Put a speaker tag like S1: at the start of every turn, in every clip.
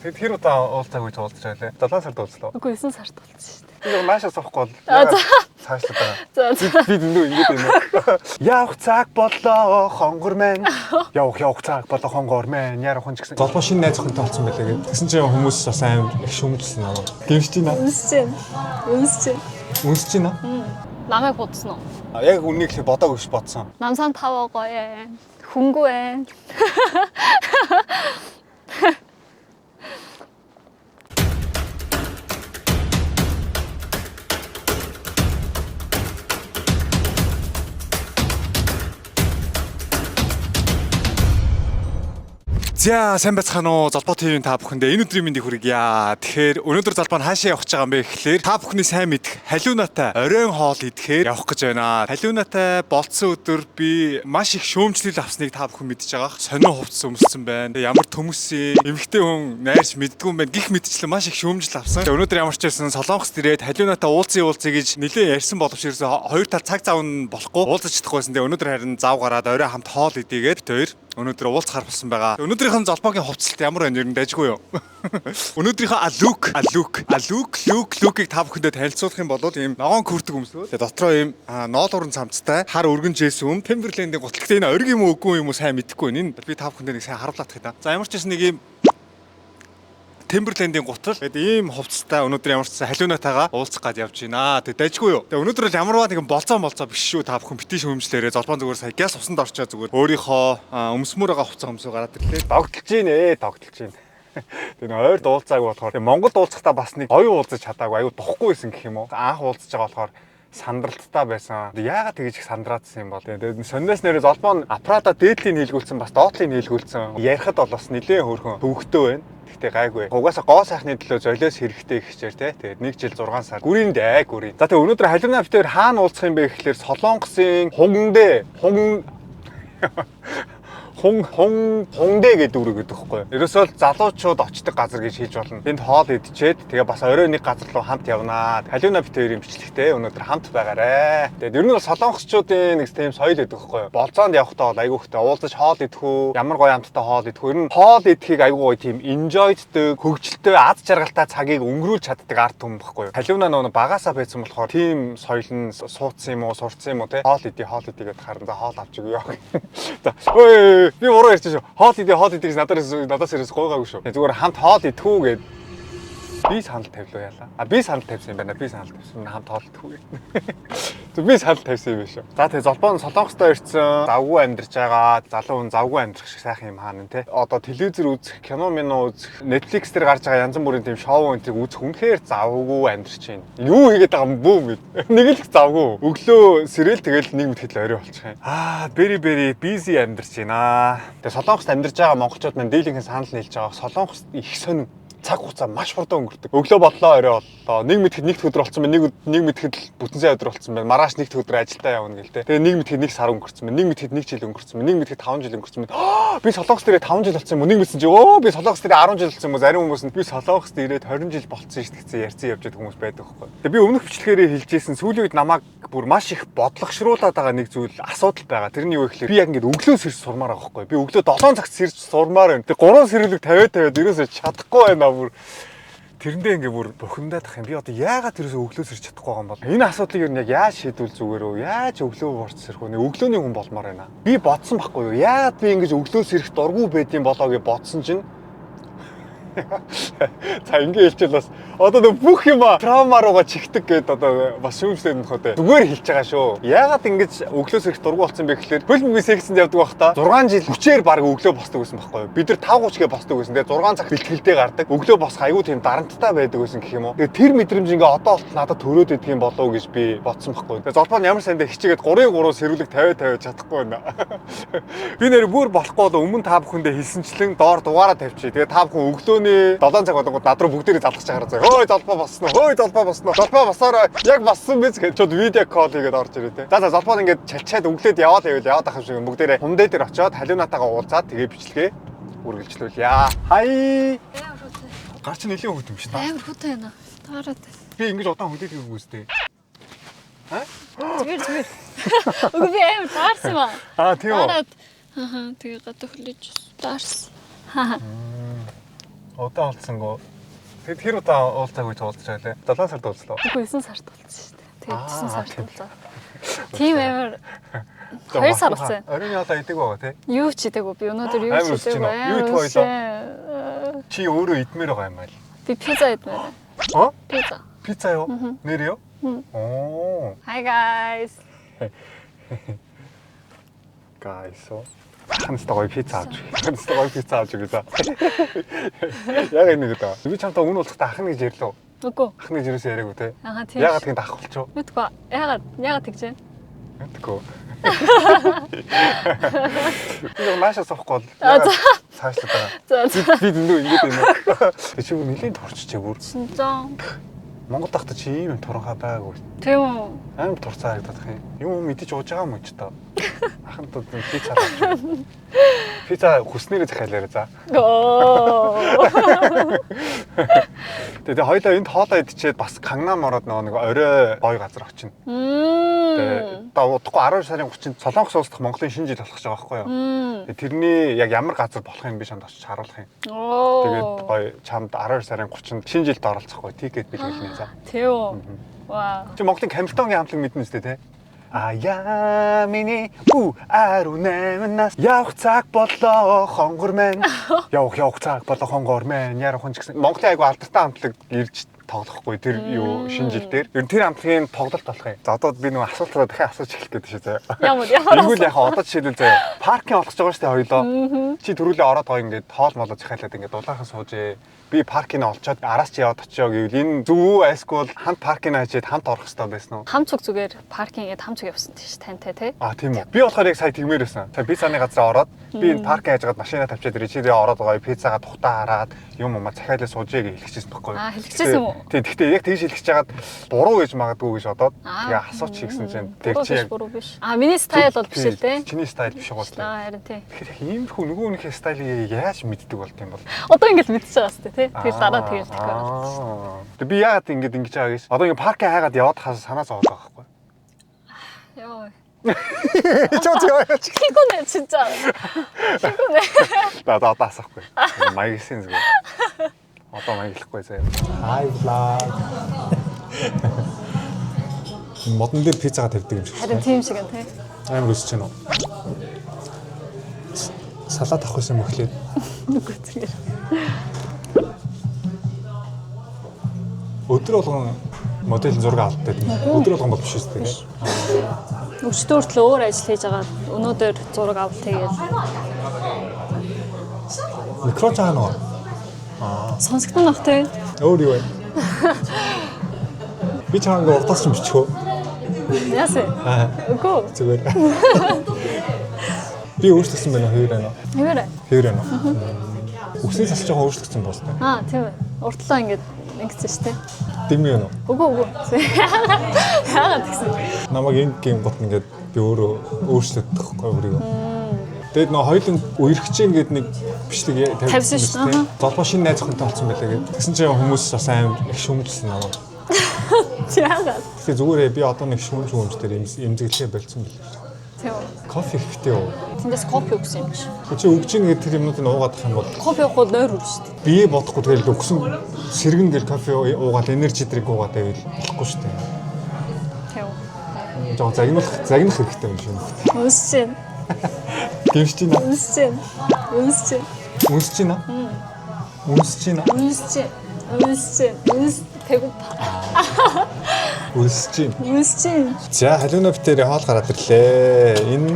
S1: Тэгэд хэр удаа уулзаагүй ч уулзч байлаа. 7 сард уулзлаа.
S2: Үгүй 9 сард уулзсан шүү дээ.
S1: Би наашаа суухгүй бол
S2: Аа, за.
S1: цаашлаад байгаа.
S2: За за.
S1: Би зөндөө ингэж байна. Явах цаг боллоо хонгор мэн. Явах цаг боллоо хонгор мэн. Яар хон ч гэсэн.
S3: Золбоо шинэ найз охинтой болсон байлаа гэдэг. Тэгсэн чинь хүмүүс бас амар их шүмжлсэн намайг. Гэмшиж байна.
S2: Үнсэж байна. Үнсэж байна.
S3: Үнсэж байна.
S2: Намайг бодсон уу?
S1: Яг үннийг л бодоагүй ш бодсон.
S2: Намсан тав гоё ээ. Хүнгүй ээ.
S3: За сайн байцгаана уу Золбоо ТV-ийн та бүхэндээ энэ өдрийн мэндийг хүргье. Тэгэхээр өнөөдөр Золбоо нь хаашаа явах гэж байгаа юм бэ гэхлээр та бүхний сайн мэдэх Халиунатай оройн хоол идэхээр явах гэж байна. Халиунатай болцсон өдөр би маш их шөөмжлөл авсныг та бүхэн мэдж байгаа. Сонин хувцас өмссөн байна. Тэгээ ямар төмөсөн эмэгтэй хүн найрч мэддгүй юм байна. Гих мэдчлэн маш их шөөмжлөл авсан. Тэгээ өнөөдөр ямар ч байсан Солонгост ирээд Халиунатай уулзъя гэж нэлээд ярьсан боловч ерөөсөө хоёр тал цаг зав нь болохгүй уулзаж чадахгүй байсан. Тэгээ өнөөдөр харин зав гараад орой хамт хоол идийгээд бид хоёр өнөөдөр уулзахар болсон байгаа. Өнөөдрийнх нь золбоогийн хувцалт ямар байна ер нь дайжгүй юу? Өнөөдрийнхөө алүк, алүк, алүк, лүк, лүкийг та бүхэндээ танилцуулах юм бол ийм ногоон күртэг өмсгөө. Тэгээ дотроо ийм ноолуурын цамцтай хар өргөн жээс өм Timberland-ийн гутал. Гэтэ энэ ориг юм уу үгүй юм уу сайн мэдэхгүй байна. Энэ би та бүхэндээ нэг сайн харуулах гэдэг. За ямар ч байсан нэг ийм Timberland-ийн гутал. Тэгээд ийм хувцастай өнөөдөр ямар ч сан халиунатайгаа уулзах гад явж байна. Тэгээд дайжгүй юу. Тэгээд өнөөдөр л ямарваа нэгэн болцоо биш шүү. Та бүхэн битгий шүүмжлээрээ золбоон зүгээр сая гяс усанд орчоо зүгээр өөрийнхөө өмсмөр байгаа хувцас өмсөө гараад ирлээ.
S1: Догтлж гин ээ, догтлж гин. Тэгээ нэг ойрд уулзаагүй болохоор тэгээ Монголд уулзахдаа бас нэг гоё уулзаж чадаагүй аюу духгүй байсан гэх юм уу. Анх уулзаж байгаа болохоор сандралттай байсан. Тэгээ яагаад тэгэж их сандраадсан юм бол. Тэгээ сониос нэрээ золбоо нь аппарата дээдлийн нийлгүүлсэн бас доотлын нийлгүүлсэн. Ярихад бол бас нэлээд хөөрхөн төвөгтэй байна. Гэхдээ гайгүй. Угаасаа гоо сайхны төлөө золиос хэрэгтэй гэхчээр те. Тэгээд 1 жил 6 сар. Гүрийн дээ гүрийн. За тэгээ өнөөдөр Халиуна битээр хаана уулзах юм бэ гэхлээр Солонгосын Хунгандэ Хун хун хун хундэ гэдэг үг гэдэг байхгүй юу. Ерөөсөө л залуучууд очдог газар гэж хэлж болно. Энд хоол идчихэд тэгээ бас орой нэг газар руу хамт явнаа. Халиуна бит хоёрын бичлэгтэй өнөөдөр хамт байгаарэ. Тэгээд ер нь бол солонгосчуудын нэг тийм соёл гэдэг байхгүй юу. Болзоонд явахдаа бол айгүй ихтэй уулзаж хоол идэх үү, ямар гоё амттай хоол идэх үү. Ер нь хоол идэхийг айгүй гоё тийм enjoyддаг, хөгжилтэй, аз жаргалтай цагийг өнгөрүүлж чаддаг ард түмэн байхгүй юу. Халиуна нөө багасаа байсан болохоор тийм соёл нь суудсан юм уу, сурцсан юм уу те. Хоол идэ, хоол идэ гэдээ харин за хоол авч өгье. За ой би буруу ярьчих шүү. Хоол идэ, хоол идэ гэж надаас ерөөс гуйгаагүй шүү. Зүгээр хамт хоол идэх үү гэд би санал тавилуу яалаа. А би санал тавьсан юм байна. Би санал тавьсан. Хамт хоол идэх үү гэд. Зүг би санал тавьсан юм биш үү. За тэгээ золбоон Солонгостой ирсэн. Завгүй амьдарч байгаа. Залуу хүн завгүй амьдрах шиг сайхан юм хаана те. Одоо телевизэр үзэх, кино мино үзэх, Netflix дээр гарч байгаа янз бүрийн тийм шоу энтриг үзэх үнэхээр завгүй амьдарч байна. Юу хийгээд байгаа юм бүү мэд. Нэг л их завгүй. Өглөө сэрэл тэгэл нэг мэтгэл орой болчих юм. Аа, very very busy амьдарч байна. Тэгээ Солонгост амьдарч байгаа монголчууд маань дийлэнхэн санал нийлж байгаа. Солонгост их сонин цаг хугацаа маш хурдан өнгөрдөг. Өглөө боллоо, орой боллоо. Нэг мэтгэд нэгд өдөр болсон байна. Нэг мэтгэд л бүтэн сайн өдөр болсон байна. Маргааш нэгд өдөр ажилдаа явна гэл те. Тэгээ нэг мэтгэд нэг сар өнгөрцөн байна. Нэг мэтгэд нэг жил өнгөрцөн байна. Нэг мэтгэд 5 жил өнгөрцөн байна. Би Солонгос дээрээ 5 жил болсон юм уу? Нэг мэдсэн чи өө би Солонгос дээрээ 10 жил болсон юм уу? Зарим хүмүүс нь би Солонгос дээрээ 20 жил болцсон шүү дээ гэсэн ярьсан явж байгаа хүмүүс байдаг байхгүй. Тэгээ би өмнөх бичлэгээрээ хэлжсэн сүүлийн үед намайг бүр маш их бодлогошруулаад байгаа нэг зүйл асуудал байгаа. Тэр нь юу вэ гэхээр би яг ингээд өглөө сэрж сурмаар байгаа байхгүй. Би өглөө 7 цагт сэрж сурмаар байна. Тэгээ 3 сэрэлэг 50 50-ад ерөөсөө чадахгүй байна бүр. Тэрэндээ ингээ бүр бухимдаад ах юм. Би одоо яагаад тэрээс өглөө сэрч чадахгүй байгаа юм бол? Энэ асуудлыг ер нь яг яаж шийдвэл зүгээр үү? Яаж өглөө борч сэрэх вэ? Өглөөний хүн болмоор байна. Би бодсон байхгүй юу? Яагаад би ингэж өглөө сэрэх дургүй байдсан болоо гэж бодсон чинь За ингээ хэлчихвэл бас одоо нөх бүх юм травма руугаа чигтэг гэд одоо бас шүүмжлээд нөх үү. Зүгээр хэлж байгаа шүү. Яагаад ингэж өглөөс ирэх дургу болсон бэ гэхлээр хөл мөнгөний секцэнд явдаг байх та 6 жил хүчээр баг өглөө босдог байсан байхгүй юу. Бид нар 5:30 гээ босдог байсан. Тэгээ 6 цаг бэлтгэлдээ гардаг. Өглөө босох аюу тийм дарамттай байдаг байсан гэх юм уу. Тэгээ тэр мэдрэмж ингээ одоо болтол надад төрөөд идэх юм болов уу гэж би бодсон байхгүй юу. Тэгээ золбоо нь ямар сандаа хичээгээд 3-ын 3 сэрүүлэг 50 50 чадахгүй байна. Би нэр бүр болохгүй бол өмнө та бүхэндээ хэлсэнчлэн доор дугаараа тавьчих. Тэгээ та бүхэн өглөөний 7 цаг болонгод над руу бүгдээрээ залгаж чагараа заяа. Хөөе золбоо боссно. Хөөе золбоо босно. Золбоо босоороо яг бассан биз гэж чод видео кол хийгээд орж ирээ те. За золбоо ингээд чалчаад өглөөд яваал явал яваад ах юм шиг бүгдээрээ хундэ дээр очиод халиунатайгаа уулзаад тэгээ бичлэгээ үргэлжлүүлье. Хай.
S2: Амар хүтэн.
S1: Гар чинь нэлийн хөт юм шиг та.
S2: Амар хүтэн байна. Таарад.
S1: Би ингэж удаан хүлээдэг юм үстэй.
S2: Зүгээр зүгээр. Үгүй би амар таарсан ба.
S1: Аа тийм үү.
S2: Таарад. Аа тэгээ гадаа хүлээж таарсан.
S1: Удаан уулзсангүй. Тэгэд хэр удаан уулзаагүй ч уулзч байлаа. 7 сард уулзлаа.
S2: Үгүй 9 сард уулзсан шүү дээ. Тэгээд
S1: Аа,
S2: 9 сард
S1: тийм.
S2: уулзаа. Тийм амар 2 сар болсон.
S1: Оройн хоолоо идэг байгаа тий.
S2: Юу ч идээгүй би өнөөдөр юу
S1: Амар
S2: ч
S1: өсөж
S2: идээгүй.
S1: байна уу? Юу
S2: Амар
S1: идэх
S2: өсөж байна.
S1: Чи өөрөө идмээр байгаа юм айл.
S2: Би пицца идмээр.
S1: Оо?
S2: Пицца.
S1: Пицца юу? Нэр юу? Оо.
S2: Hi guys.
S1: Guys. Хамстай гоё пицца авч. Хамстай гоё пицца авч өгье. Яг энэ гэдэг. Би чамтай өмнө уулзахдаа ах нь гэж ярьлаа.
S2: Үгүй.
S1: Ах нь гэж юусоо яриаггүй те.
S2: Аха тийм.
S1: Ягаад гэнд ах болчих вэ?
S2: Мэдгүй. Ягаад ягаад тэгж байна?
S1: Мэдгүй. Би яг нааша суухгүй бол
S2: А,
S1: ягаад цаашлаад байгаа.
S2: За за.
S1: Би зөндөө ингэж байна. Чи бүр нэлийн турччихээ бүр.
S2: Шинжон.
S1: Монгол дахта чи ийм юм туранхай байгаагүй.
S2: Тийм үү?
S1: Амар турцаа харагдах юм. Юм юм идэж ууж байгаа юм ч та. Ахын тод пицца авч. Пицца хүснээрээ захиалаарай за.
S2: Гоо.
S1: Тэгээ хоёлаа энд хоолоо идчихэд бас Кангнам ороод нөгөө нэг орой гой газар очино. Тэгээ одоо удахгүй 12 сарын 30-нд Солонгос улс дахь Монголын шинэ жил болох гэж байгаа байхгүй юу? Тэгээ тэрний яг ямар газар болох юм би чамд очиж харуулах юм.
S2: Оо.
S1: Тэгээд гоё чамд 12 сарын 30-нд шинэ жилд оролцохгүй тикет бэлгэлнэ за.
S2: Тийм үү? Вау.
S1: Чи Монголын Камилтонгийн хамтлаг мэднэ үстэй те? Аяа миний ү 18 нас явах цаг боллоо хонгор мэн. Явах явах цаг боллоо хонгор мэн. Ярахан ч гэсэн Монголын айгу алдартай хамтлаг ирж тоглохгүй тэр юу шинэ жил дээр. Ер нь тэр хамтлагийн тоглолт болох юм. За одоо би нөгөө асуултаа дахиад асууж эхлэх гэдэг шээ заяа.
S2: Ямар ямар
S1: Эргүүл яг одоо жишээлбэл заяа. Паркинг олгож байгаа шүү дээ хоёлоо. Чи түрүүлээ ороод гоё ингээд хоол молоо захиалаад ингээд дулаахан суужээ. Би паркинг олцоод араас чи яваад очио гэвэл энэ зөв үү айсгүй бол хамт паркинг хайчаад хамт орох хэрэгтэй байсан уу?
S2: Хамцуг зүгээр паркинг гээд хамцуг явсан тийш тантай тий.
S1: А тийм үү. Би болохоор яг сая тэгмээр байсан. Сая пиццаны газар ороод би энэ паркинг хайжгаад машина тавьчаад ирээ. Чи тэгээ ороод гоё пиццагаа тухтаа хараад юм уу захиалаа суужээ гэж хэлчихсэн байхгүй юу?
S2: Аа, хэлчихсэн юм уу?
S1: Тийм. Гэхдээ яг тэгж хэлчихэж хагаад буруу гэж магадгүй гэж бодоод
S2: Аа.
S1: тэгээ асууч хийгсэн чинь тэг
S2: Буруу
S1: чи
S2: биш
S1: яг
S2: буруу биш. А миний стайл бол биш л дээ.
S1: Чиний стайл биш угаас.
S2: Аа харин тий.
S1: Тэгэхээр яг иймэрхүү нөгөө хүнийхээ стайлыг яаж мэддэг болт юм бол?
S2: Одоо ингэж мэдчихэж байгаа сте тий. Тэгэл дараа тэгэл тэгэхгүй байна.
S1: Тэгээ би яагаад ингэж ингэж байгаа гэж. Одоо ингэ паркинг хайгаад яваад хаас санаа зовоод байгаа байхгүй.
S2: Йоо.
S1: Чоо чоо.
S2: 피곤해 진짜. 피곤해.
S1: За одоо одоо асахгүй. Маягласан зүгээр. Одоо маяглахгүй заяа. Hi vlog. Модон дээр пиццагаа тавьдаг юм шиг.
S2: Харин тийм шиг юм тий.
S1: Амар өсөж байна уу? Салат авах гэсэн мөхлээд.
S2: Нүггүй зүгээр.
S1: Өдөр болгон модель зураг авдаг юм. Өдөр болгон бол биш үстэй тийм.
S2: Өчтөр хүртэл өөр ажил хийж байгаа. Өнөөдөр зураг авал тэгэл
S1: Микро чаана уу?
S2: сонсогдсон нөх тий.
S1: Өөр юу вэ? Би чаана ингээ урдаас ч бичих үү?
S2: Яасан?
S1: Аа.
S2: Үгүй.
S1: Зүгээр. Би өөрчлөсөн байна уу? Хэвээр байна уу?
S2: Хэвээрээ.
S1: Хэвээр байна уу? Үсний цас жоохон өөрчлөгдсөн боос таа.
S2: Аа тийм ээ. Уртлаа ингэж ингэсэн шүү дээ.
S1: Дэмий юм уу?
S2: Үгүй үгүй. Яагаад тэгсэн?
S1: Намайг энэ гейм гот ингээд би өөрөө өөрчлөгдөхгүй өөрийгөө. Тэгээд нөө хоёулын үерхчээ ингээд нэг бичлэг
S2: Тавьсан шүү дээ.
S1: Золбоо шинэ найз охинтой болсон байлаа гэд. Тэгсэн чинь хүмүүс бас амар их шүмжилсэн намайг.
S2: Яагаад?
S1: Тэгэхээр зүгээрээ би одоо нэг шүмж шүмж дээр эмзэглэхээ болцсон билээ.
S2: Тийм үү.
S1: Кофе ихтэй юу?
S2: Тэндээс кофе өгсөн юм чи.
S1: Чи өгч ийн гэдэг тэр юмнуудыг уугаад ах юм бол
S2: Кофе уухгүй нойр хүрнэ шүү дээ.
S1: бие бодохгүй тэгэл өгсөн сэргэн гэл кофе уугаад энержи дринк уугаад байвал болохгүй шүү дээ.
S2: Тийм үү.
S1: Жог загнах загнах хэрэгтэй юм шиг.
S2: Үнсэж байна.
S1: Гэмшиж байна.
S2: Үнсэж байна. Үнсэж байна.
S1: Үнсэж байна. Үнсэж байна.
S2: Үнсэж байна. Үнсэж байна. Үнс 배고파.
S1: Үнсэж байна.
S2: Үнсэж байна.
S1: За халиуна битэрээ хоол гараад ирлээ. Энэ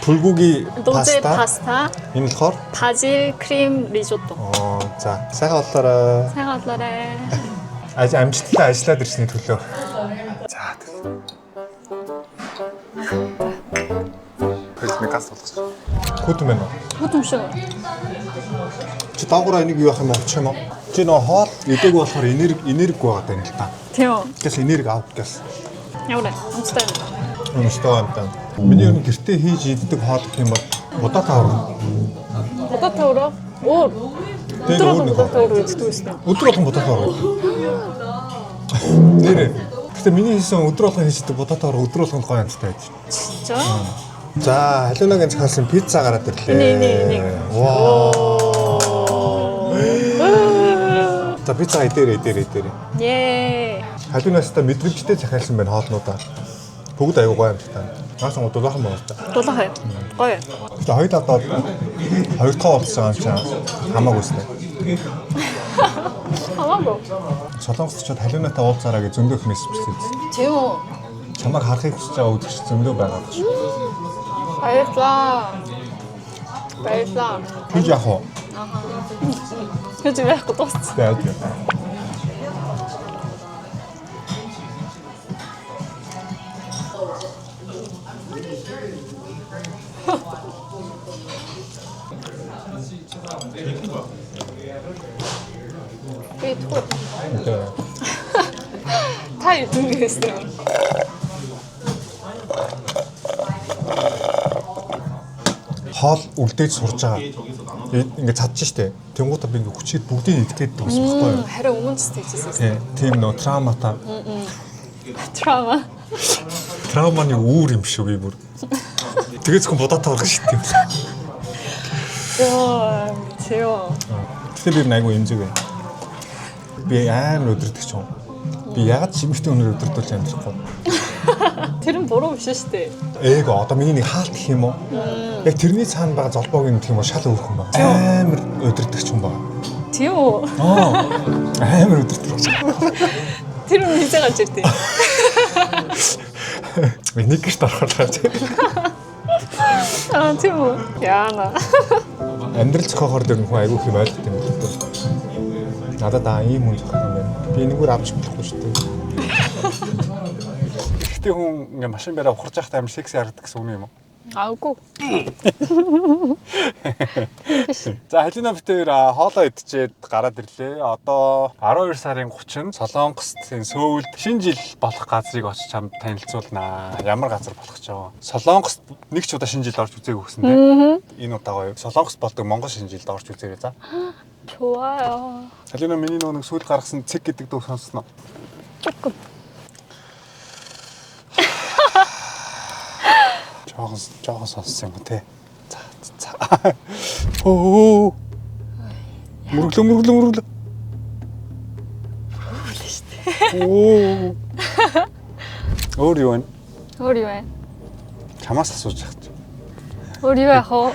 S1: пүлгүги
S2: Дуузе
S1: паста.
S2: паста,
S1: Энэ болохоор
S2: 바질 크림 리조또.
S1: оо за сайхан боллоорой.
S2: сайхан болоорой.
S1: Аж амжилттай ажиллаад ирсний төлөө. За тэгэл. Хөлний газ болгосон. Хүтэн байна уу?
S2: Хөтөм шиг.
S1: Чи доогоороо энийг юу яах юм бэ? Очих юм уу? Чи нөгөө хоол идээг болохоор энерги энерги байгаа даа л та.
S2: Тийм үү.
S1: Гэс энерги ав гэс.
S2: Ямар вэ? Амттай юм.
S1: Өнөөстэй юм та. Миний ер нь гэртээ хийж иддэг хоол гэх юм бол будаа тавар.
S2: Будаа тавраа. Өөр.
S1: Тэр
S2: Өдөр
S1: өөр
S2: болгон
S1: нэг
S2: будаа
S1: хоол.
S2: тавраа иддэг байсан.
S1: Өдөр болгон будаа тавар. Нэрээ. Гэтэ миний хийсэн өдөр болгон хийж иддэг будаа тавар өдөр болгонд гоё амттай байж.
S2: 진짜?
S1: За, халиунагийн захиалсан пицца гараад ирлээ.
S2: Энийг, энийг, энийг.
S1: Вау. За, пицца идээрээ, идээрээ, идээрээ.
S2: Ее.
S1: Халиунастай мэдрэмжтэй захиалсан байна хоолнуудаа. Бүгд аюу гоё амттай. Наасан дулаахан байгаа та.
S2: Дулаахан. Гоё.
S1: Гэтэ хоёр одоо хоёр дахь уулзсан юм чинь хамаагүй сте.
S2: Хамаагүй.
S1: Солонгост очиод халиунатай уулзаараа гэж зөндөх мессеж бичсэн.
S2: Тийм үү?
S1: Чамайг харахыг хүсэж байгаа үзэгч зөндөө байгаа гэж.
S2: Баярлаа. Баярлаа.
S1: Гэж яах вэ?
S2: Гэж байхгүй дууссан.
S1: Тэгээд.
S2: Би түр.
S1: Тэгээд.
S2: Та юу гэсэн юм?
S1: Хоол үлдээж сурж байгаа. Ингээ чадчих штэ. Тэнгуутаа би ингээ хүчээр бүгдийг идэх гээд байсан байхгүй юу?
S2: Харин өмнө ч тэгжсэн.
S1: Тийм нөө травмата.
S2: Траума.
S1: Травманы үүр юм шүү би бүр. Тэгээ зөвхөн будаатай орох шít юм.
S2: Йоо, тийм.
S1: Гэтэ би айгүй эмзэг байна. Би амар өдөрдөг ч юм. Би ягаад чимэгтэй өнөр өдөрдүүлж амьдрахгүй.
S2: Тэр нь буруу биш шүү дээ.
S1: Эго одоо миний нэг хаалт гэх юм уу? Яг тэрний цаана байгаа золбоог юм гэх юм уу шал өөр хүн байна. Амар өдөрдөг ч юм байна.
S2: Тийм үү?
S1: Аа. Амар өдөрдөг ч.
S2: Тэр нь хизээ гарч ирдээ.
S1: Нэг гэрт орохоор тийм.
S2: Аа, тийм үү? Яана.
S1: Амьдрал зохиохоор тэр хүн айгүй их юм ойлгох юм байна. Надад аа ийм хүн зохих юм байна. Би энэгээр авч болохгүй шүү дээ. Эрэгтэй хүн ингээ машин бариа ухарж байхдаа амар секси харагдах гэсэн үг юм уу?
S2: Аагүй.
S1: За, Халина битээр хоолоо идчихэд гараад ирлээ. Одоо 12 сарын 30-нд Солонгост энэ Сөүлд шинэ жил болох газрыг очиж чамд танилцуулнаа. Ямар газар болох ч вэ? Солонгост нэг ч удаа шинэ жил орж үзээгүй гэсэн тийм. Энэ удаа гоё. Солонгост болдог Монгол шинэ жилд орж үзээрэй за.
S2: 좋아요.
S1: Халина, миний нөгөө нэг сүүл гаргасан цэг гэдэг дуу сонссноо?
S2: 조금.
S1: Жохон жохон сонссон юм уу те? За за. Оо. Мөрөглөө, мөрөглөө, мөрөглөө. Оо. Өөр юу вэ?
S2: Өөр юу вэ?
S1: Чамаас асууж яах чи.
S2: Өөр юу яах вэ?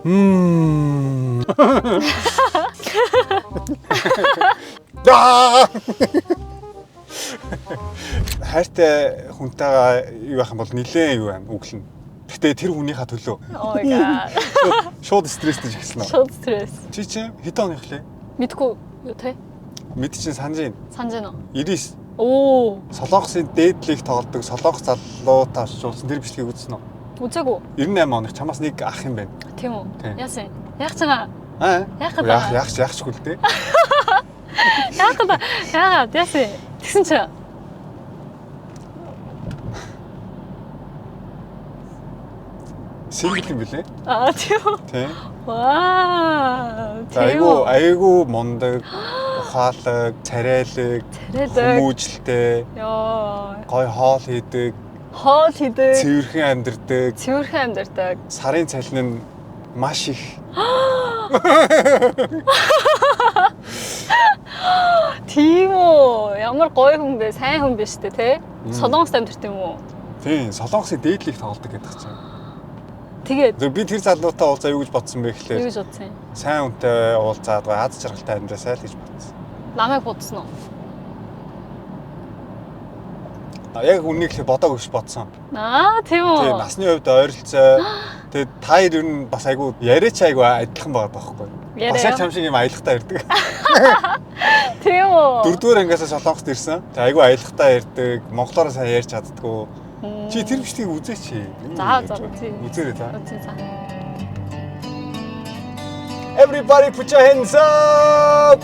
S1: Мм. Аа! Хайртай хүнтэйгээ юу байх юм бол нилээн юу юм өглөн. Гэтэ тэр хүнийхээ төлөө
S2: Oh my god.
S1: шууд стресстэй эхэлсэн үү?
S2: Шууд стресс.
S1: Чи чи хэдэн оных лээ?
S2: Мэдгүй юу те?
S1: Мэд чинь санаж байна.
S2: Санаж байна уу?
S1: 99.
S2: Оо,
S1: Солонгосын дээд лиг тоглодог Солонгос залуутай очиж тэр бичлэгийг үзсэн үү?
S2: үзээгүй.
S1: 98 оных чамаас нэг ах юм байна.
S2: Тийм үү?
S1: Тийм.
S2: Яасан? Яах ч байгаа?
S1: Аа.
S2: Яах вэ?
S1: Яах яах яахчгүй л дээ.
S2: Яах вэ? Яагаад? Яасан? Тэгсэн чинь
S1: Single юм билээ.
S2: Аа, тийм үү?
S1: Тийм.
S2: Вау.
S1: За, айгу айгу мундаг, ухаалаг, царайлаг,
S2: Царайлаг.
S1: хүмүүжлтэй,
S2: Йоо.
S1: гой хоол хийдэг,
S2: Хоол хийдэг.
S1: цэвэрхэн амьдардаг,
S2: Цэвэрхэн амьдардаг.
S1: сарын цалин нь маш их.
S2: Тийм үү? Ямар гоё хүн бэ? Сайн хүн биш үү те? Солонгост амьдарт юм уу?
S1: Тийм, Солонгосын дээд лиг тоглодог гэдэг чинь.
S2: Тэгээд
S1: Зөв би тэр залуутай уулзаа юу гэж бодсон бэ
S2: юу
S1: гэхлээр
S2: гэж бодсон юм?
S1: сайн хүнтэй уулзаад гоё аз жаргалтай амьдраасай л гэж бодсон.
S2: Намайг бодсон уу?
S1: А, яг үннийг л бодоагүй биш бодсон.
S2: Аа, тийм үү?
S1: Тийм, насны хувьд ойролцоо. Тэгээд та хоёр ер нь бас айгу яриач айгу адилхан байгаа байхгүй. Бас яг
S2: Яриа.
S1: чам шиг юм аялахтаа ирдэг.
S2: Тийм үү?
S1: Дөрөвдүгээр ангиасаа Солонгост ирсэн. Тэгээд айгу аялахтаа ирдэг. Монголоор сайн ярьж чаддгүй. Чи тэр бичлэгийг үзээч.
S2: За, за, үзье.
S1: Үзээрэй за.
S2: Үзье за.
S1: Everybody put your hands up.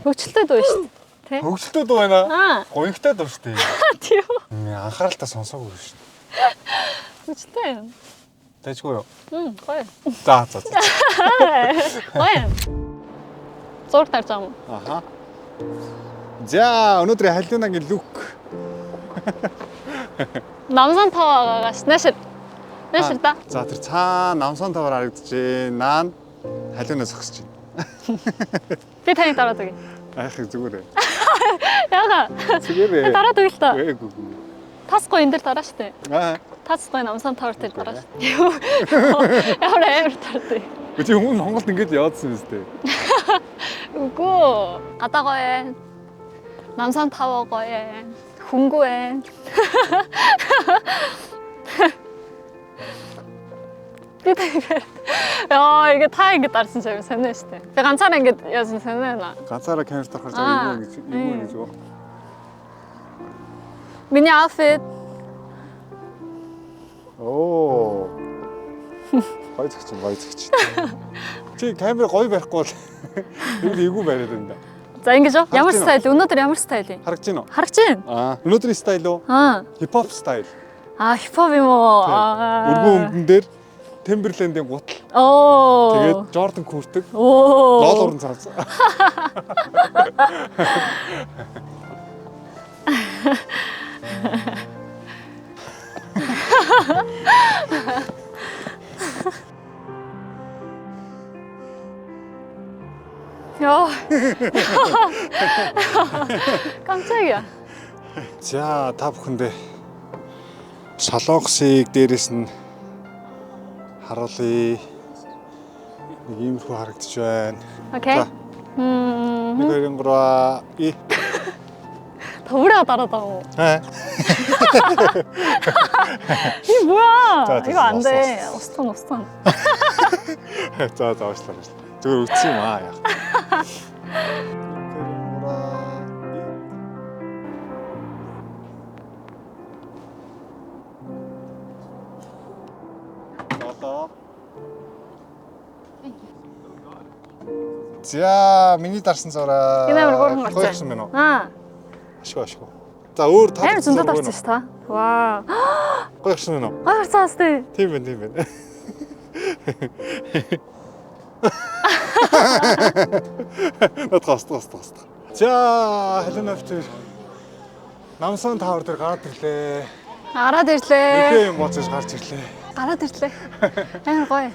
S2: Хөгжилтэй дуу шүү дээ. Тэ?
S1: Хөгжилтэй дуу байна.
S2: Аа.
S1: Гоёнхтой дуу шүү дээ.
S2: Тийм үү?
S1: Анхааралтай сонсоогүй шүү дээ.
S2: Хөгжилтэй юм.
S1: Тэжгүй юу?
S2: Гоё.
S1: За за за.
S2: Гоё. Зураг тарж байгаа юм.
S1: Аха. За, өнөөдрийн халиунагийн look.
S2: Намсан тав байгаагаас наашир. Наашир да.
S1: За, тэр цаана намсан таваар харагдаж байна. Наан халиунаа зогсож байна.
S2: Би таныг дараад өгье.
S1: Айхыг зүгээр ээ.
S2: Яага.
S1: Зүгээр ээ.
S2: Дараад өгье л та.
S1: Үгүй.
S2: Тас гоё энэ дэр дараа штэ.
S1: Аа.
S2: Тас гоё намсан тавар дээр дараа штэ. Ямар амар тардыг.
S1: Үгүй чи өмнө Монголд ингэж яваадсан юм зү.
S2: Үгүй. Гадаа гоё ээ. Намсан тав гоё ээ. Хүнгүй ээ. Би тэгэхээр Яа, ингэ та ингэ дарсан чинь сонио штэ. Би ганцаараа ингэ яасан сонио наа.
S1: Ганцаараа камер дарахаар жаа эвгүй гэж эвгүй гэж юу.
S2: Миний outfit
S1: Оо. Гоё зэгч гоё зэгч. Чи камер гоё барихгүй бол юу эвгүй бариад байна да.
S2: За ингэж юу? Ямар
S1: Харагдаж байна
S2: style? Өнөөдөр ямар style юм?
S1: Харагдаж байна уу?
S2: Харагч байна.
S1: Аа, өнөөдрийн style уу?
S2: Аа.
S1: Хипхоп style.
S2: Аа, хипхоп юм уу? Аа.
S1: Өргөн өмдөн дээр Timberland-ийн гутал.
S2: Оо.
S1: Тэгээд Jordan күртэг.
S2: Оо.
S1: Лол уран цаас.
S2: Яа. 깜짝이야.
S1: За та бүхэндээ Солонгосыг дээрээс нь харуулъя. Нэг иймэрхүү харагдаж байна.
S2: Окей.
S1: За. 1 2 3 и.
S2: 다 우리가 따라다고.
S1: Аа.
S2: 이게 뭐야?
S1: 자, 자,
S2: 이거 안
S1: 왔어,
S2: 돼. 어스턴 어스턴.
S1: За за уучлаарай. Зүгээр үтсэн юм аа яа. 1 2 3 2 За, миний дарсан зураг.
S2: Энэ амар гурван гарсан.
S1: Гоё гарсан байна уу?
S2: Аа.
S1: Ашгүй ашгүй. За, өөр та
S2: Амар зөндөө дарсан ш та. Вау.
S1: Гоё гарсан байна уу?
S2: Гоё гарсан бас тий.
S1: Тийм байна, тийм байна. Над гас гас гас. За, Халина автер. Намсан тавар дээр гараад ирлээ.
S2: Гараад ирлээ.
S1: Нэлээ юм боцож гарч ирлээ.
S2: Гараад ирлээ. Амар гоё.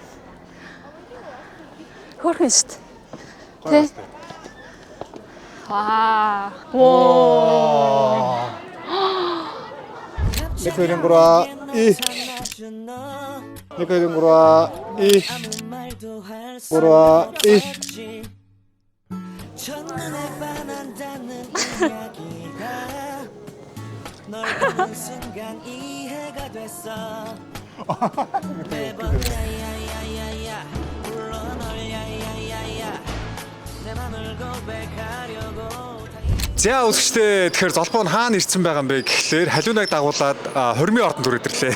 S2: Хөөрхөн шүү дээ.
S1: Гоё гарсан.
S2: Вау. Воо.
S1: 1 2 3 2 1 2 3 2 3 2
S4: 첫눈에 반한다는 이야기가 널 보는 순간 이해가 됐어 매번 야야야야야 불러 널 야야야야 내 맘을 고백하려고
S3: За үзэгчдээ тэгэхээр золбоо нь хаана ирсэн байгаа юм бэ гэхлээр халиунаг дагуулад хормын ордонд хүрээд ирлээ.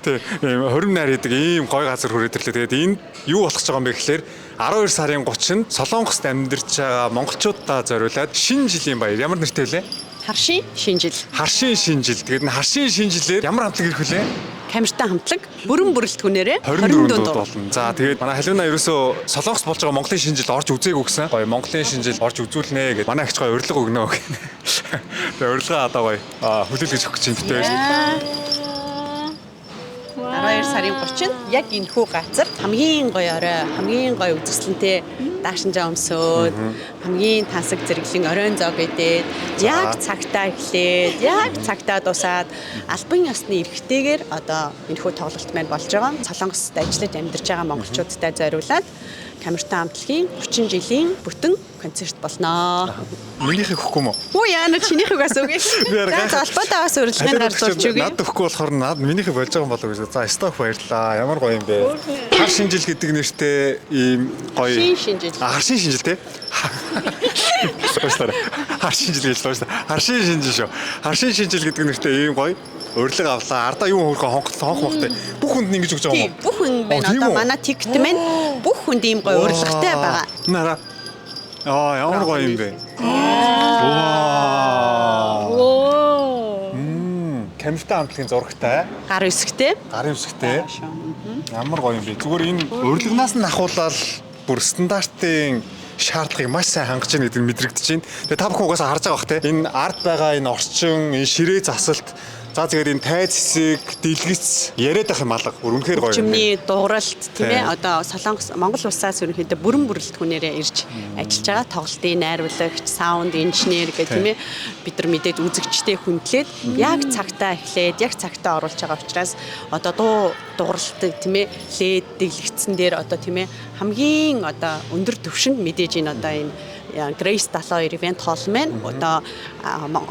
S3: Тэг ийм хорим найр гэдэг ийм гой газар хүрээд ирлээ. Тэгээд энд юу болох гэж байгаа юм бэ гэхлээр 12 сарын 30-нд Солонгост амьдарч байгаа монголчуудаа зориулаад шинэ жилийн баяр ямар нэртэй вэ?
S5: Харшийн шинжил,
S3: Харшийн шинэ жил. Тэгээд энэ харшийн шинэ жилээр ямар хамтлаг ирэх вүлээ?
S5: камертай хамтлаг бүрэн бүрэлдэхүүнээрээ
S3: 24
S5: 24
S3: дууд болно. За тэгээд манай халиуна ерөөсөө Солонгос болж байгаа Монголын шинэ жил орж үзээгүй гэсэн. Гоё Монголын шинэ жил орж үзүүлнэ гэд манай агч гоё урилга өгнө гэх. Тэгээд урилга одоо гоё хүлээлгэж өгөх гэж юм битээ.
S5: 12 сарын 30-нд яг энэхүү газар хамгийн гоё орой, хамгийн гоё үзэсгэлэнтэй даашинжаа өмсөөд, хамгийн тансаг зэрэглэн оройн зоог идээд, яг цагтаа эхлээд, яг цагтаа дуусаад албан ёсны эрхтэйгээр одоо энэхүү тоглолт маань болж байгаа. Солонгост ажиллаж амьдарч байгаа монголчуудтай зориулаад камертай хамтлагийн 30 жилийн бүтэн концерт болно.
S3: Минийхийг өгөхгүй мө?
S5: Үу яана чинийхийг бас өгье.
S3: Би арай
S5: За холбоотой бас урилгыг гарч өгье.
S3: Надад өгөхгүй болохоор над минийхийг болж байгаа юм болов уу гэж. За стоп баярлаа. Ямар гоё юм бэ. Хар шинэ жил гэдэг нэртэй ийм гоё.
S5: Харшийн шинэ жил.
S3: А харшийн шинэ жил те. Уучлаарай. Харшийн жил гэж уучлаарай. Харшийн шинэ жил шүү. Харшийн шинэ жил гэдэг нэртэй ийм гоё Урилга авлаа. Ардаа юу хөрхөн хонх хонх мохтой. Бүх хүнд нь ингэж өгч байгаа
S5: Тийм,
S3: юм уу?
S5: бүх хүн байна.
S3: Оо, тийм
S5: Одоо
S3: үү?
S5: манай тикет маань бүх хүнд ийм гоё урилгатай байгаа.
S3: Нара. Аа, ямар гоё юм бэ? Вау.
S2: Оо.
S3: Камертай хамтлагийн зурагтай,
S5: Гар үсгтэй.
S3: гарын үсгтэй. Ямар гоё юм бэ? Зүгээр энэ урилганаас нь ахуулаад бүр стандартын шаардлагыг маш сайн хангаж байна гэдэг нь мэдрэгдэж байна. Тэгээ та бүхэн угаасаа харж байгаа бах те. Энэ ард байгаа энэ орчин, энэ ширээ засалт, за зүгээр энэ тайз хэсэг, дэлгэц яриад байх юм алга. Бүр үнэхээр гоё юм.
S5: Хөгжмний дууралт тийм ээ
S3: Тийм.
S5: одоо Солонгос Монгол улсаас ерөнхийдөө бүрэн бүрэлдэхүүнээрээ ирж ажиллаж байгаа тоглолтын найруулагч, саунд инженер гэх тийм ээ бид нар мэдээд үзэгчтэй хүндлээд яг цагтаа эхлээд яг цагтаа оруулж байгаа учраас одоо дуу дууралт тийм ээ лед дэлгэцэн дээр одоо тийм ээ хамгийн одоо өндөр түвшинд мэдээж энэ одоо энэ Grace 72 event hall маань одоо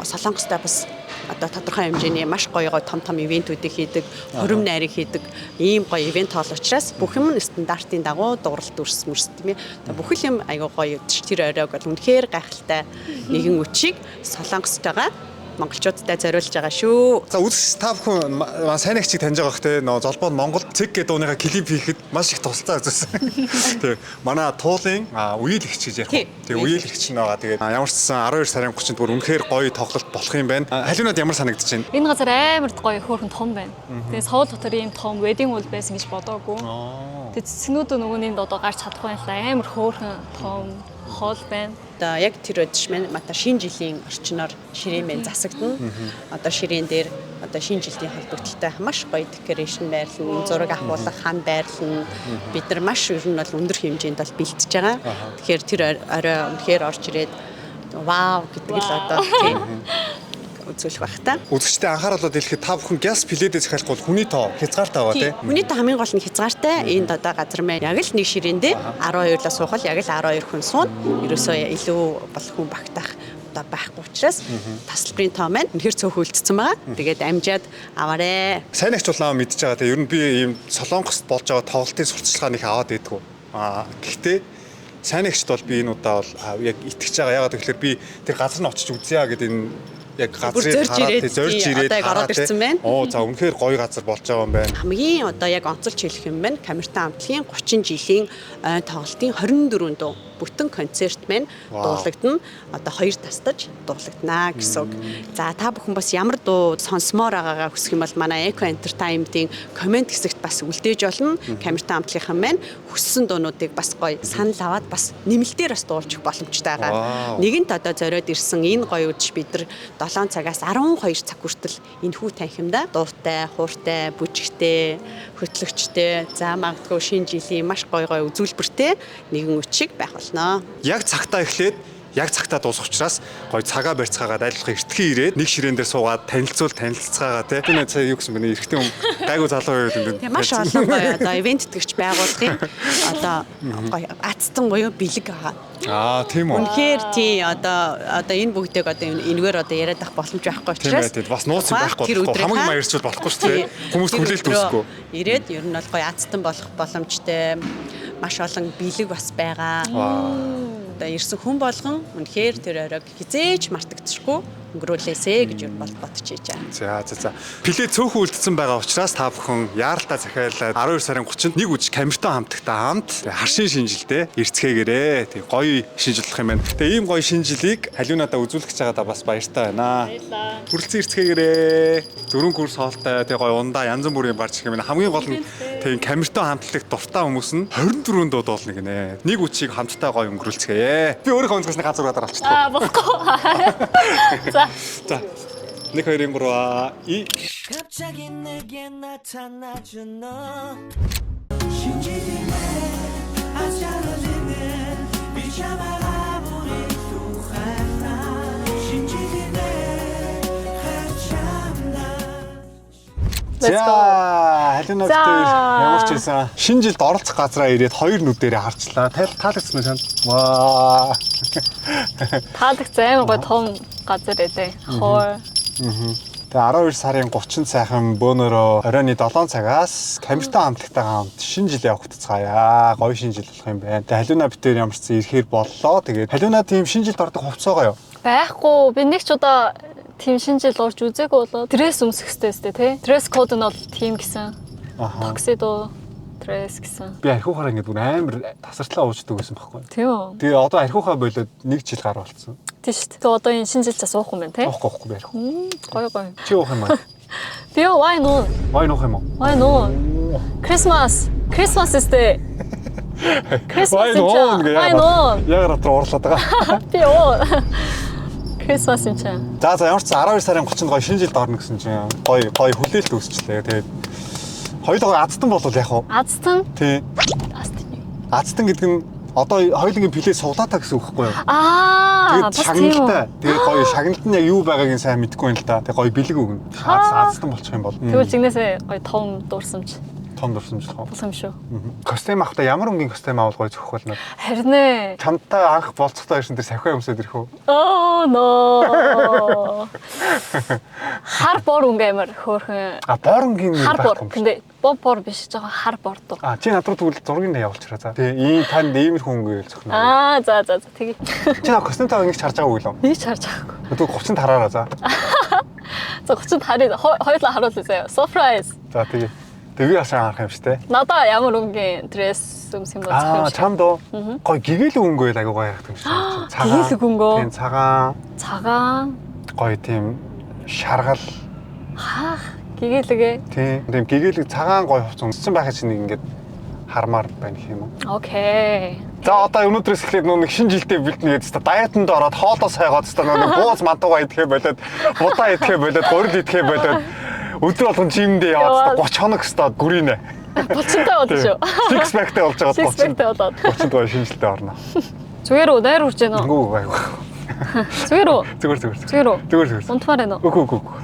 S5: Солонгостой бас одоо тодорхой хэмжээний маш гоё гоё том том ивентүүдийг хийдэг, хурим найрыг хийдэг ийм гоё ивент хоол учраас бүх юм нь стандартын дагуу дууралт өрс мөрс тийм ээ. Одоо бүх л юм айгүй гоё өдөж тэр оройг бол үнэхээр гайхалтай нэгэн үчиг Солонгостойгоо монголчуудтай зориулж байгаа шүү.
S3: За үзэгч та бүхэн сайн нэгчийг таньж байгаа бох те нөө золбоо нь Монгол цэг гэдэг дууныхаа клип хийхэд маш их тусалцаа үзүүлсэн. Тэг манай туулын үеэл эгч гэж ярих. Тэг үеэл эгч нь байгаа. Тэгээд ямар ч гэсэн 12 сарын 30-нд бүр үнэхээр гоё тоглолт болох юм байна. Халиунад ямар санагдаж байна?
S2: Энэ газар амар гоё хөөрхөн том байна. Тэгээ Саул дотор ийм том wedding hall байсан гэж бодоогүй. Тэгээ цэцгнүүд нөгөө нэнд одоо гарч чадахгүй юм л амар хөөрхөн том хол байна.
S5: Одоо яг тэр өдөж маань мата шинэ жилийн орчноор ширээн маань засагдана. Одоо ширээн дээр одоо шинэ жилийн холбогдлолтой маш гоё декорэшн байрлана, зураг авахулах хан байрлана. Бид нар маш ер нь бол өндөр хэмжээнд бол бэлтэж байгаа. Тэгэхээр тэр орой үнэхээр орж ирээд вау гэдэг л одоо тийм үзүүлэх байх та.
S3: Үзэгчтэй анхааруулаад хэлэхэд та бүхэн гяс пледээ захиалахгүй бол хүний тоо хязгаартай байгаа те.
S5: Хүний тоо хамгийн гол нь хязгаартай. Энд одоо газар маань яг л нэг ширээндээ 12-лаа суухал яг л 12 хүн суuna. Ерөөсөө илүү бол хүн багтаах одоо байхгүй учраас тасалбарын тоо маань үнэхэр цөөхөн үлдсэн байгаа. Тэгээд амжаад аваарэ.
S3: Сайн нэгч бол намайг мэдж байгаа те. Ер нь би ийм Солонгост болж байгаа тоглолтын сурталчилгаа нэг аваад байдгүй. Гэхдээ сайн нэгчд бол би энэ удаа бол яг итгэж байгаа. Яагаад гэвэл би тэр газар нь очиж үзье гэдэг энэ яг газрыг хараад зорж ирээд
S5: одоо яг ороод ирсэн байна.
S3: Оо за үнэхээр гоё газар болж байгаа юм байна.
S5: Хамгийн одоо яг онцолж хэлэх юм байна. Камертаа хамтлагийн 30 жилийн тоглолтын 24 дуу бүтэн концерт маань дуулагдана. Одоо хоёр тастаж дуулагдана гэсэн үг. За та бүхэн бас ямар дуу сонсомоор байгаагаа хүсэх юм бол манай Eco Entertainment-ийн коммент хэсэгт бас үлдээж болно. Камертаа хамтлагийнхан маань хүссэн дуунуудыг бас гоё санал аваад бас нэмэлтээр бас дуулж өгөх боломжтой байгаа. Нэгэнт одоо зориод ирсэн энэ гоё үдш бид нар 7 цагаас 12 цаг хүртэл энэхүү танхимдаа дуутай, хууртай, бүжигтэй, хөтлөгчтэй, за магадгүй шинэ жилийн маш гоё гоё үзүүлбэртэй нэгэн үчиг байх болно.
S3: Яг цагтаа эхлээд яг цагтаа дуусах учраас гоё цагаа барьцгаагаад аль болох эртхэн ирээд нэг ширээн дээр суугаад танилццгаагаа тий. Тэр сая юу гэсэн бэ? Эрэгтэй хүн гайгүй залуу байвал юм байна.
S5: Тэгээ маш олон гоё одоо ивент тэтгэгч байгууллагын одоо гоё ацтан буюу бэлэг байгаа.
S3: Аа тийм үү.
S5: Үнэхээр тий одоо энэ бүгдийг одоо энэгээр одоо яриад авах боломж байхгүй учраас
S3: тийм бас нууц юм байхгүй. Хамгийн маярчвал болохгүй шүү дээ. Хүмүүс хүлээлт үүсэхгүй.
S5: Ирээд ер нь бол гоё ацтан болох боломжтой маш олон бэлэг бас байгаа. Одоо ирсэн хүн болгон үнэхээр тэр оройг хизээж мартагдчихгүй өнгөрүүлээсэ гэж юу бол бодож хийж байгаа.
S3: За за за. Плей цөөхөн үлдсэн байгаа учраас та бүхэн яаралтай захиалаад 12 сарын 30-нд нэг үжиг камертаа хамтагтай хамт харшин шинжилдээ ирцгээгээрээ. Тэг гоё шинжил болох юм байна. Тэгээ ийм гоё шинжилийг халиунадаа үзүүлэх гэж байгаадаа бас баяртай байна.
S2: Баярлалаа.
S3: Хүрэлцэн ирцгээгээрээ. Дөрвөн курс хоолтой тэг гоё ундаа янз бүрийн барж ирэх юм байна. Хамгийн гол нь тэг камертаа хамтлагт дуртай хүмүүс нь 24 дуу дуулна гинэ. Нэг үчиг хамтдаа гоё өнгөрүүлцгээе. Би өөрийнхөө өнцгөөс нэг ганц зургаар авчихдаг.
S2: Аа болохгүй. За.
S3: За. 1 2 3 2
S4: 갑자기 내게 나타나준 너 신지리네 아차러지네 비참하라 우리 또 하나 신지리네 한참나
S2: Let's go.
S3: За, халиунаа битээр ямар ч байсан шинэ жилд оролцох газраа ирээд хоёр нүдэрээ харчлаа. Таалагдсан уу чанд? Ваа.
S2: Таалагдсан амар гоё том газар ээ. Хоор.
S3: Тэгээ 12 сарын 30-нд сайхан бөөнөрөө оройн 7 цагаас камертаа хамтлагтайгаа хамт шинэ жил явах цгаая. Гоё шинэ жил болох юм байна. Тэгээ халиунаа битээр ямар ч байсан ирэхээр боллоо. Тэгээд халиунаа тийм шинэ жилд ордог хувцас байгаа юу?
S2: Байхгүй. Би нэг ч удаа Тийм шинэ жил орж үзээгүй болоо dress өмсөх хэрэгтэй өстэй тий. Dress code нь бол тийм гэсэн.
S1: Аха.
S2: Tuxedo dress гэсэн.
S1: Би архиухаараа ингээд бүр амар тасартлаа ууждаг байсан байхгүй.
S2: Тийм үү?
S1: Тэгээ одоо архиухаа болоод нэг жил гар болцсон.
S2: Тийм шүү дээ. Тэгээ одоо энэ шинэ жил чаас уух юм байна тий.
S1: Уухгүй уухгүй би архиу.
S2: Гоё гоё.
S1: Чи уух юм аа?
S2: Би юу why not?
S1: Wine уух юм уу?
S2: Why not? Christmas. Christmas өстэй. Christmas
S1: Wine уун
S2: юм чи. Wine уун.
S1: Яг дотор уурлаад байгаа.
S2: Би уу. Christmas юм чи.
S1: За за ямар ч 12 сарын 30-нд гоё шинэ жилд орно гэсэн чинь гоё гоё хүлээлт үүсчлээ. Тэгээд хоёулаа гоё азтан болвол яах вэ?
S2: Азтан.
S1: Тий.
S2: Азтан юу?
S1: Азтан гэдэг нь одоо хоёулангийн плей суглаатай гэсэн үг байхгүй юу?
S2: Аа,
S1: Тэгээд
S2: бас тийм үү.
S1: шагналтай. Тэгээд гоё шагналт нь яг юу байгааг нь сайн мэдэхгүй юм л да. Тэгээд гоё бэлэг өгнө. Аз азтан болчих юм бол.
S2: Тэгвэл жигнэсээ гоё том дурсамж
S1: том дурсамжлах.
S2: болох юм шүү.
S1: Костюм авахдаа ямар өнгийн костюм авал гоё зөхөх бол надад.
S2: Харин ээ.
S1: Чамтай анх болцохдоо ирсэн тэр сахиа өмсөд ирэх үү?
S2: Oh no. Хар бор өнгө амар хөөрхөн.
S1: А бор өнгийн нэр
S2: Хар бор.
S1: байхгүй юм шиг.
S2: Тэндээ бор бор биш жоохон хар бор дуу.
S1: А чи над руу тэгвэл зургийг нь явуулчихраа за. Тэгээ ийм танд иймэрхүү өнгө зөхнө.
S2: Аа за за за тэгье.
S1: Чи наа костюмтай ингэж харж байгаагүй лөө.
S2: Нэг ч харж байгаагүй.
S1: Тэгвэл 30-нд хараараа за.
S2: За 30-нд харъя. Хоёулаа харуулъя заяа. Surprise.
S1: За тэгээ. Тэгээ би бас анхаарах юм шүү дээ.
S2: Надаа ямар өнгийн дресс өмсөх юм бол зөх юм
S1: Аа
S2: шиг.
S1: чамд уу? Гоё гэгээлэг өнгө байл айгуу гоё харагдах юм шиг. Цагаан.
S2: Гэгээлэг өнгө үү?
S1: Тийм цагаан
S2: Цагаан.
S1: гоё тийм шаргал
S2: Хаах гэгээлэгээ.
S1: тийм тийм гэгээлэг цагаан гоё хувцас өмссөн байхад чинь нэг ингээд хармаар байна гэх юм уу?
S2: Окей.
S1: За одоо өнөөдрөөс эхлээд нөө нэг шинэ жилдээ бэлтнэ гэдэг чинь дайетанд ороод хоолоо сайгаад та нөө нэг бууз мантуугаа идэхэ болоод будаа идэхэ болоод гурил идэхэ болоод өдөр болгон жимдээ яваад
S2: Яваад.
S1: 30 хоног өстө гүрийнэ.
S2: Булчинтай болно шүү.
S1: Six pack-тай болж байгаа
S2: Six pack-тай болоод.
S1: 30 гоё шинэ жилдээ орно.
S2: Зүгээр үү? Дайр үрж гэнэ үү?
S1: Үгүй айгүй.
S2: Зүгээр үү?
S1: Зүгээр зүгээр.
S2: Зүгээр үү?
S1: Зүгээр зүгээр.
S2: Унтмаар байна уу?
S1: Үгүй үгүй үгүй.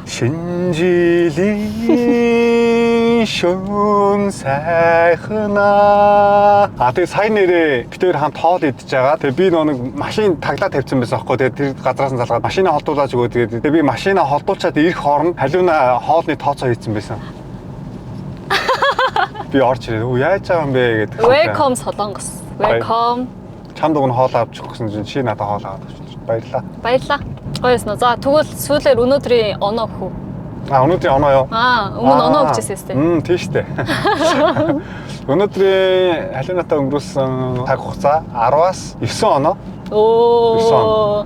S1: Шинэ жилийн шөн сайхнаа. А тэгээ сая нэрээ бид хоёр хамт хоол идэж байгаа. Тэгээ би нөө нэг машин таглаа тавьсан байсан аахгүй. Тэгээ тэр газраас нь залгаад машина холдуулаач өгөө тэгээд тэгээ би машина холдуулчаад ирэх хооронд халиуна хоолны тооцоо хийцэн байсан. Би орж ирээд өө яаж байгаа юм бэ гэдэг.
S2: Welcome Солонгос. Welcome.
S1: Чамд уг нь хоол авч өгөх гэсэн чинь чи надад хоол аваад авчихлаа. Баярлаа.
S2: Баярлаа. Гоёсэн уу? За тэгвэл сүүлээр өнөөдрийн оноо өгөх үү?
S1: А өнөөдрийн оноо юу?
S2: Аа, өмнө оноо өгчээсэй сте.
S1: Тийм штэ. Өнөөдрийн халиунатаа өнгөрүүлсэн цаг хугацаа 10-аас 9 оноо.
S2: Оо.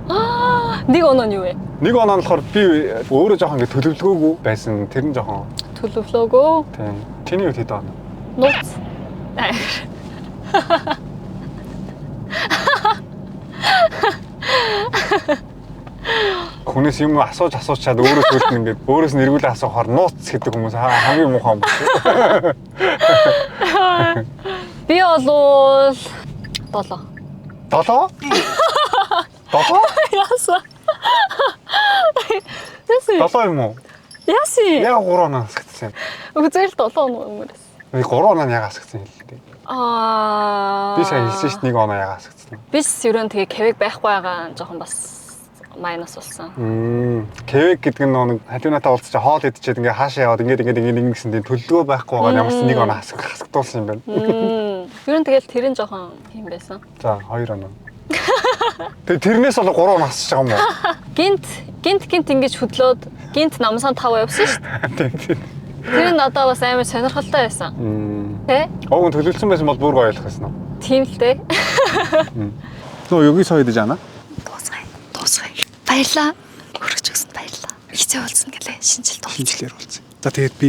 S2: Нэг оноо нь юу вэ?
S1: Нэг оноо нь болохоор би өөрөө жоохон ингэ төлөвлөгөөгүй байсан. Тэр нь жоохон
S2: Төлөвлөгөө.
S1: тийм. Чиний хувьд хэд оноо?
S2: Нууц.
S1: Хүнээс юм асууж асуучаад өөрөө сүлд нь ингээд өөрөөс нь эргүүлээ асуухаар нууц гэдэг хүмүүс хамгийн муухай юм байна.
S2: Би болвол 7.
S1: 7? 7?
S2: Яасан? Яасан?
S1: 7 юм уу?
S2: Яасан?
S1: Яг 3 оноо асгацсан юм.
S2: Үгүй зөв л 7 оноо өмөрөөс.
S1: Би 3 оноо нь яг асгацсан хэллээ.
S2: Аа.
S1: Би сая хэлсэн шүү дээ нэг оноо яг асгацсан.
S2: Бис ер нь тэгээ Квебек байхгүй байгаа нь жоохон бас майнус болсон.
S1: Квебек гэдэг нь нэг халиунатаа уулзч хоол идчихэд ингээ хаашаа яваад ингээд ингээд ингээд ингээд гэсэн тийм төлөвлөгөө байхгүй байгаа ямар ч нэг оноо хасагдуулсан юм байна.
S2: Ер нь тэгэл тэр нь жоохон юм байсан.
S1: За 2 оноо. Тэгээ тэрнээс бол 3 оноо хасчих байгаа юм уу?
S2: Гинт гинт гинт ингэж хөдлөөд гинт намсан 5 явсан шүү дээ.
S1: Тийм тийм.
S2: Тэр нь надад бас амар сонирхолтой байсан. Тэ?
S1: Уг нь төлөвлөсөн байсан бол бүр гоё ойлгох байсан уу?
S2: Тийм л дээ.
S1: Нөө юги сая идэж ана?
S2: Дуусгая. Дуусгая. Баярлаа. Хөргөж өгсөнд баярлаа. Хизээ уулзна гэлээ. Шинэ жилд уулзна.
S3: Шинэ жилээр уулзъя. За тэгээд би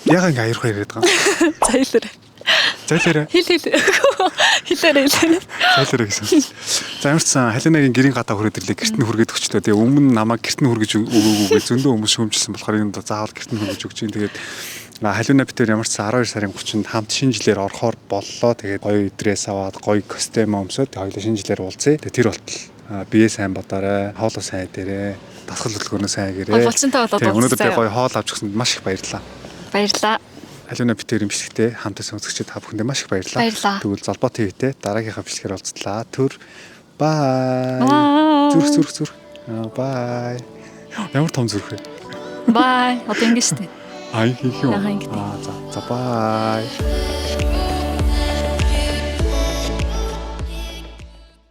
S3: ягаа ингэ аяр хоёр яриад байгаа юм.
S2: Зайлаарай.
S3: Зайлаарай.
S2: Хил хил. Хилээрэй хилээрэй.
S3: Зайлаарай гэсэн. За ямар ч сан Халинагийн гэрийн гадаа хүрээд ирлээ. Гэрт нь хүргээд өчтөө. Тэгээ өмнө намайг гэрт нь хүргэж өгөөгүй гэж зөндөө хүмүүс шүүмжилсэн болохоор энэ заавал гэрт нь хүргэж өгч юм. Тэгээд Халиуна битэр ямар ч сан 12 сарын 30-нд хамт шинэ жилээр орохоор боллоо. Тэгээд гоё дресс аваад гоё костюм өмсөөд хоёулаа шинэ жилээр уулзъя. Тэгээд тэр болтол бие сайн бодоорой, хоолоо сайн идээрэй, дасгал хөдөлгөөнөө сайн хийгээрэй.
S2: Гоё булчинтай болоод
S3: Тэгээд өнөөдөр би
S2: уулзъя.
S3: гоё хоол авч өгсөнд маш их баярлалаа.
S2: Баярлаа.
S3: Халиуна битэр имжлэгтэй хамт байсан үзэгчид та бүхэндээ маш их баярлалаа.
S2: Баярлалаа.
S3: Тэгвэл Золбоо ТV-тэй дараагийнхаа бичлэгээр уулзлаа. Түр бай.
S2: Bye.
S3: Зүрх зүрх зүрх. Бай. Ямар том зүрх вэ?
S2: Бай. Одоо ингэ штэ.
S3: Аа хийх юм.
S2: Яхаа ингэдэг.
S3: Аа за за бай.